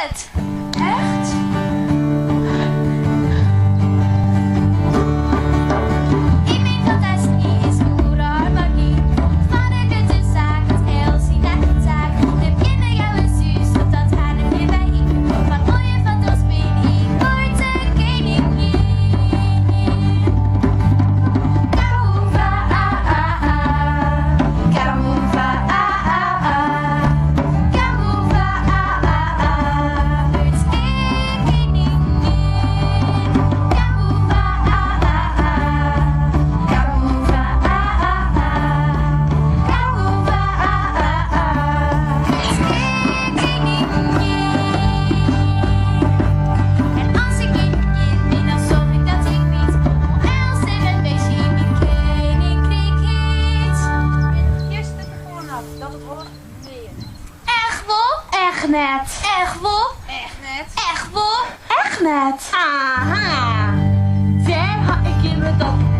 net! Echt? Yn myn fantasy is goede harmony. Fan de grutte saak, it heel syn eigen taak. De bjinne jouwe sús, want dat ha net mear by yn. Fan oaljefant oant spin, ik word de keningin. Kamoeva, ah, ah, ah. Kamoeva, ah, ah, ah. Kamoeva, ah, ah, ah. Wurd ik keningin. Kamoeva, ah, ah, ah. Kamoeva, ah, ah, ah. Kamoeva, ah, ah, ah. Wurd ik keningin. En as ik keningin bin, dan soarch ik dat ik wit hoe elts in bistje yn myn keninkryk hjit. Fierste tefolle nat, dat it hâldt nea. Echt wol? Echt net. Echt wol? Echt net. Echt wol? Echt net. Aha, dêr ha ik jimme dan.